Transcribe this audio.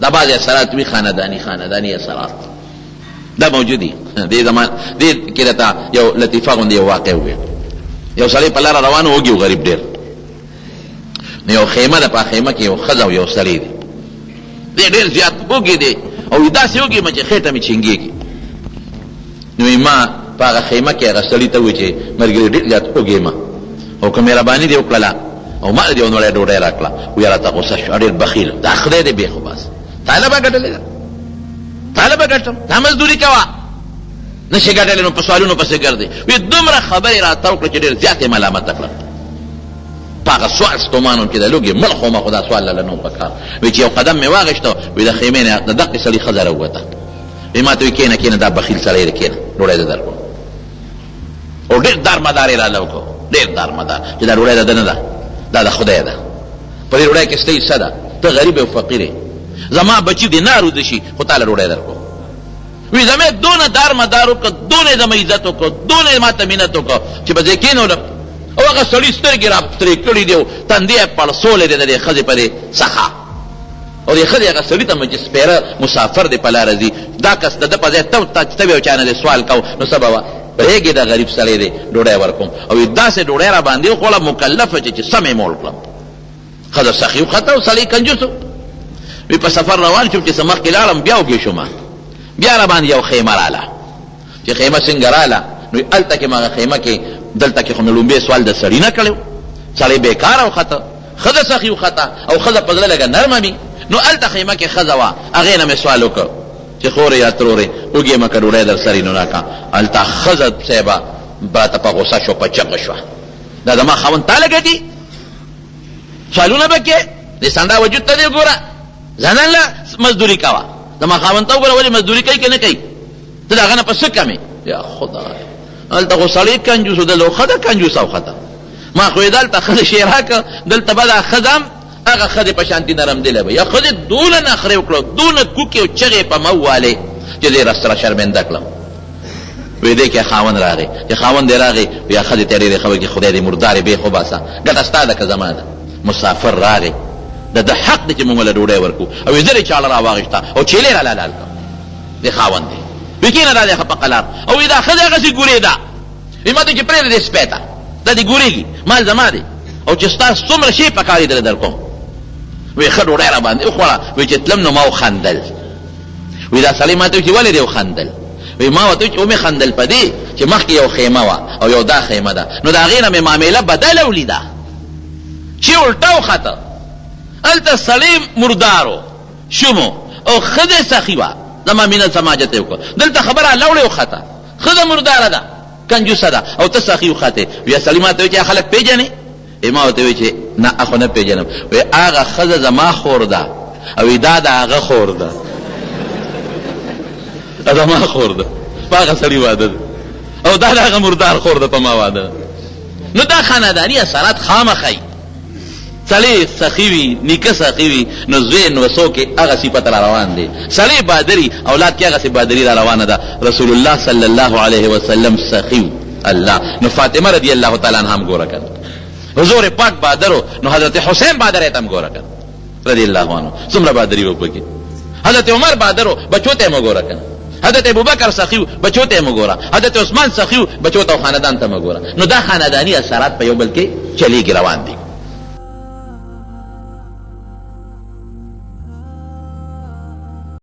دا بعضې اثرات وي خانداني خانداني اثرات دا موجود دي. دې زمان دې کې راته یو لطیفه غوندې یو واقع وویل. یو سړی په لاره روان و، وږي و غریب ډېر. نو یو خیمه ده، په خیمه کې یو ښځه او یو سړی دی. دی ډېر زیات وږی دی او داسې وږی یم چې خېټه مې چینګېږي. نو ما په هغه خیمه کې هغه سړي ته وویل چې ملګري ډېر زیات وږی یم او که مهرباني دې وکړله او ما له دې یو نوړی ډوډۍ راکړه. وایي راته غوسه شو، ډېر بخیل دا خدای دې بېخ وباسه، تا له به ګټلې ده، تا له به ګټم، تا مزدوري کوه نشې ګټلی نو په سوالونو پسې ګرځې. وایي دومره خبرې راته وکړه چې ډېر زیات یې ملامته کړم. په هغه سوال ستومان وم چې د لوږې مړ خو ما خو دا سوال لاله نه و پکار. وایي چې یو قدم مې واخیسته، وایي د خیمې نه د دقې سړي ښځه راووته، وایي ما ته وایي کښېنه کښېنه دا بخیل سړی دی، کښېنه ډوډۍ زه درکوم. او ډېر دار مدار یې راله وکړو، ډېر دار مدار چې دا ډوډۍ د ده نه ده، دا د خدای ده، په دې ډوډۍ کې ستا حصه ده، ته غریب او فقیر یې، زما بچي دې نه اروده شي خو تا له ډوډۍ درکوم. وی زما دونه دار مدار وکړ، دونه یې زما عزت وکړ، دونه یې ماته منت وکړ چې به زه کېنولم او هغه سړي سترګې را ترې کړې دي او تندی یې پړسولی دی د دې ښځې په دې سخا. او دې ښځې هغه سړي ته چې سپېره مسافر دی په لاره ځي، دا کس د ده په ځای ته ته ته به یو چا نه دې سوال کاوه نو څه به وه؟ پرېږدې دا غریب سړی دی ډوډۍ ورکوم. او داسې ډوډۍ را باندې وخوړه مکلفه چې سم یې موړ کړم. ښځه سخي وخته او سړی کنجوس و. وی په سفر روان شوم چې څه مخکې لاړم بیا وږی شوم، بیا راباندې یو خیمه راله. چې خیمه څنګه راله نو هلته کې هغه خیمه کې دلته کې خو مې لومبی سوال د سړي نه کړی، سړی بېکاره وخته، ښځه سخي وخته او ښځه په زړه لږه نرمه وي، نو هلته خیمه کې ښځه وه، هغې نه مې سوال وکړ چې خورې یا ترورې وږی یم که ډوډۍ درسره وي نو راکړه. هلته ښځه صاحبه راته په غوسه شوه، په چغه شوه، دا زما خاوند تا له ګټي سوالونه به کې د سنډا وجود ته دې وګوره، ځانن له مزدوري کوه، زما خاوند ته وګوره ولې مزدوري کوي که نه کوي، ته د هغه نه په څه کم یې؟ یا خدای هلته خو سړی کنجوس و، دلته ښځه کنجوسه وخته. ما خو یې دلته ښځې شی راکړه، دلته به دا ښځه هم هغه ښځې په شانتي نرم دله وي. یا ښځې دونه نخرې وکړه، دونه کوکې او چغې یې په ما ووهلې چې زه یې راسره شرمنده کړم. وې دې کې خاوند راغی، چې خاوند یې راغی بیا ښځې ته ډېرې خبرې کړې، خدای دې مردارې بېخ وباسه، ګټه ستا ده که زما ده؟ مسافر راغی، د ده حق دی چې موږ له ډوډۍ ورکړو، او یې زر یې چاړه راواخیسته او چیلې یې راله حلال کړ. دې خاوند دی وی کینه دا دی ښه په قلار، او وی دا ښځه هغسې ګورېده، وی ماته چې پرېږده دې سپی ته، دا دې ګورېږي، مال زما دی او چې ستا څومره شی پکار وي درله درکوم. وی ښه ډوډۍ راباندې وخوړه، وی چې تلم نو ما وخندل. وی دا سړی ماته وی چې ولې دې وخندل؟ وی ما ورته وی چې ومې خندل په دې چې مخکې یو خیمه وه او یو دا خیمه ده، نو د هغې نه مې معامله بدله ولیده چې الټه وخته، هلته سړی مردار و، شوم او ښځه سخي وه، زما مینه سماجت یې وکړ، دلته خبره لوړې وخته، ښځه مرداره ده، کنجوسه ده او ته سخي وختې. وی سړي ماته وی چې خلک پېژنې؟ ما ورته وی چې نه خو نه پېژنم. وی هغه ښځه زما خور ده او دا د هغه خور ده، زما خور ده، په هغه سړي واده ده او دا د هغه مردار خور ده، په ما واده ده. نو دا خانداني اثرات خامخا سړی سخي وي، نیکه سخي وي، نو زوی نوسو کې هغه صفت را روان دی. سړی بادري، اولاد کې هغسې بادري را روانه ده. رسول الله صلی الله علیه وسلم سخي و الله، نو فاطمه رضی الله تعالی عنها هم ګوره کنه، حضور پاک بادر و، نو حضرت حسین بادرۍ ته هم ګوره کنه رضی الله عنه، څومره بادري وه پکې. حضرت عمر بادر و، بچو ته یې مه ګوره کنه. حضرت ابوبکر سخي و، بچو ته یې مه ګوره. حضرت عثمان سخي و، بچو ته او خاندان ته مه ګوره. نو دا خانداني اثرات په یو بل کې چلېږي روان دي.